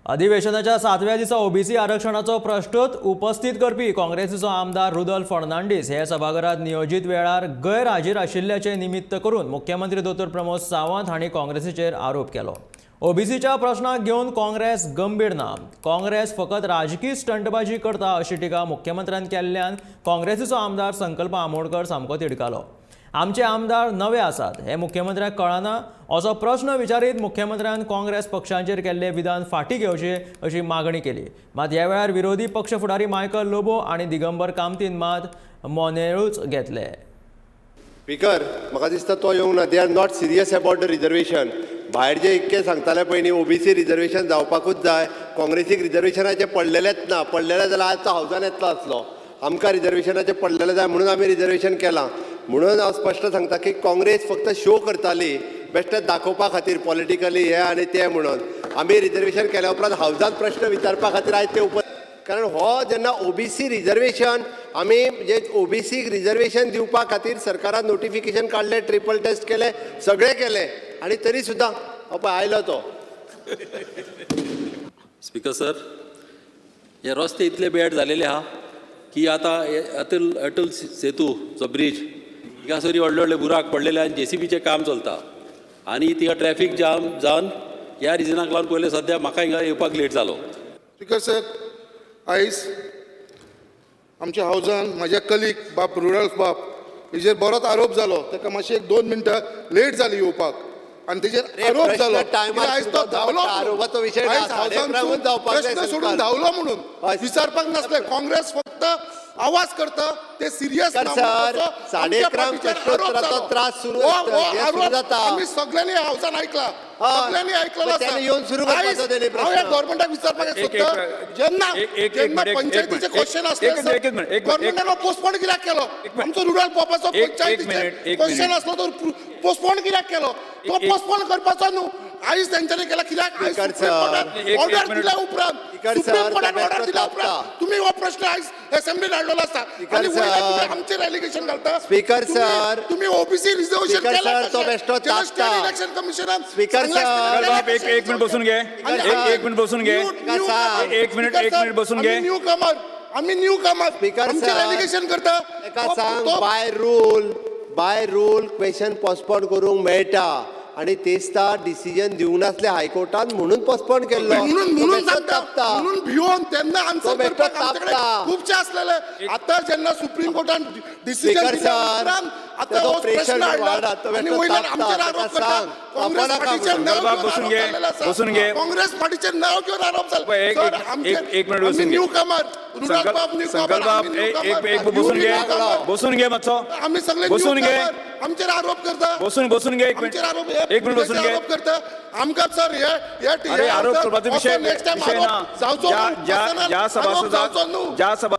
अधिवेशनाच्या सातव्या दिसा ओबीसी आरक्षणाचो प्रश्नच उपस्थीत करपी काँग्रेसीचो आमदार रुदल फर्नांडीस हे सभाघरात नियोजीत वेळार गैरहाजीर आशिल्ल्याचें निमित्त करून मुख्यमंत्री दोतोर प्रमोद सावंत हांणी काँग्रेसीचेर आरोप केलो. ओबीसीच्या प्रश्नाक घेवन काँग्रेस गंभीर ना, काँग्रेस फकत राजकी स्टंटबाजी करता अशी टिका मुख्यमंत्र्यान केल्ल्यान काँग्रेसीचो आमदार संकल्प आमोणकर सामको तिडकालो. आमचे आमदार नवे आसात हे मुख्यमंत्र्याक कळना असो प्रश्न विचारीत मुख्यमंत्र्यान काँग्रेस पक्षांचेर केल्ले विधान फाटीं घेवचें अशी मागणी केली. मात ह्या वेळार विरोधी पक्ष फुडारी मायकल लोबो आनी दिगंबर कामतीन मात मोनेळूच घेतले. स्पीकर, म्हाका दिसता तो येवंक ना. They are not serious about the reservation. भायर जे इतके सांगताले पयलीं ओबीसी रिजर्वेशन जावपाकूच जाय, काँग्रेसीक रिजर्वेशनाचें पडलेलेंच ना. पडलेलें जाल्यार आज तो हावजान येतलो आसलो. आमकां रिजर्वेशनाचें पडलेलें जाय म्हणून आमी रिजर्वेशन केलां. म्हणून हांव स्पश्ट सांगता की काँग्रेस फक्त शो करताली, बेश्टेच दाखोवपा खातीर पॉलिटिकली हें आनी तें म्हणून. आमी रिजर्वेशन केल्या उपरांत हावजान प्रश्न विचारपा खातीर आयज ते उप कारण हो जेन्ना ओबीसी रिजर्वेशन आमी म्हणजे ओबीसी रिजर्वेशन दिवपा खातीर सरकारान नोटिफिकेशन काडलें, ट्रिपल टेस्ट केलें, सगळें केलें आनी तरी सुद्दां हो पळय आयलो तो. स्पीकर सर, हे रस्ते इतले बॅड झालेले आहा की आतां हे अटल अटल सेतू जो ब्रीज हिंगासरी व्हडले व्हडले बुराक पडलेले आनी जेसीबीचें काम चलता आनी थिंगा ट्रॅफीक जाम जावन ह्या रिजनाक लागून पयलें सद्या म्हाका हिंगा येवपाक लेट जालो. स्पीकर सर, आयज आमच्या हावजान म्हाज्या कलीग बाब रुडल्फ बाब हेजेर बरोच आरोप जालो. ताका मातशी एक 2 मिनटां लेट जाली येवपाक आनी तेजेर अरे, आरोप प्रश्न जालो. टायमार कित्याक आयज तो सुरू धांवलो जावपाक आरोपाचो विशय ना. आयज साडे हावजान अकरांकूच जावपाक जाय प्रश्न सोडून सरकार. धांवलो म्हणून हय. विचारपाक नासले. काँग्रेस फक्त आवाज करता, ते सिरियस. स्पीकर सर, 11:30 प्रश्नोत्तराचो त्रास सुरू हे सुरू जाता. आमी सगळ्यांनी हावजान ऐकला, हय. सगळ्यांनी ऐकलेलो. मग त्याने येवन सुरू करपाचो तेणे प्रश्न. हांव ह्या गव्हर्मेंटाक विचारपाक एक- सोदता, एक- जेन्ना एक- एक- जेन्ना एक मिनिट, एक पंचायतीचे मिनिट, क्वेश्चन एक- असले एक- एक मिनिट, एक मिनिट, गव्हर्मेंटान पोस्टपोन कित्याक केलो? मिनिट. आमचो रुरल बाबाचो एक- एक पंचायतीचे मिनिट, एक क्वेश्चन मिनिट. असलो तर पोस्टपोन कित्याक केलो तो? एक- पोस्टपोन करपाचो न्हू. आयज तेंच्यांनी केला कित्याक? आयज स्पीकर सुप्रीम सर. कोर्टान एक- एक ऑर्डर मिनिट. दिल्या उपरांत, स्पीकर सुप्रीम सर, कोर्टान तो ऑर्डर बेश्टो दिल्या तापता. उपरांत तुम्ही हो प्रश्न आयज असेंब्लीन हाडलेलो आसा स्पीकर आनी वयल्यान सर. तुमी आमचेर एलिगेशन घालता. Speaker sir. तुम्ही ओबीसी रिझर्वेशन स्पीकर केला सर, तो बेश्टो तापता. स्टेट इलेक्शन कमिशनान स्पीकर सर. बाब, एक एक मिनिट बसून घे. एक एक मिनिट बसून घे. एक मिनिट, एक मिनिट बसून घे. न्यू कमर, आम्ही न्यू कमर. स्पीकर आमचेर सर. एलिगेशन करता. ताका तो- सांग, तो- by rule, by rule question postpone करूंक मेळटा आनी तेस्ता डिसिजन दिवंक नासलें हायकोर्टान म्हणून पोस्टपोन केल्लो. म्हणून तो म्हणून बेश्टो सांगता, तापता. म्हणून भिवन तेन्ना आन्सर तो बेश्टो करपाक आमच्याकडे तापता. खुबशे आसलेले. आता जेन्ना सुप्रीम कोर्टान डिसिजन स्पीकर दिल्या सर, उपरांत आता तेजो हो प्रेशर प्रश्न हाडला वाडा, तो आनी बेश्टो वयल्यान तापता, आमचेर ताका आरोप करता. सांग, काँग्रेस तापो नाका पार्टीचेर म्हणून. नाव बाब, घेवन बसून आरोप घे, जाल्लेलो आसा. बसून घे. काँग्रेस पार्टीचेर नाव घेवन आरोप जाले. एक- सर, एक- आमचेर- एक मिनिट आमी बसून घे. न्यू कमर, रुडॉल्फ बाब न्यू कमर, संकल्प बाब, आमी न्यू एक कमर, एक एक बसून घे. You new कमर. बसून घे मातसो. आमी सगळे न्यू बसून घे. कमर. आमचेर आरोप करता. बसून बसून घे एक आमचेर आरोप मिनिट. एक मिनिट बसून घे. आरोप करता आमकां सर. हे हे अरे, आरोप करपाचो विशय नेक्स्ट टायम विशय ना. आरोप जावचो ज्या न्हू. ज्या पर्सनल ज्या आरोप सभासदाक जावचो न्हू. ज्या सभा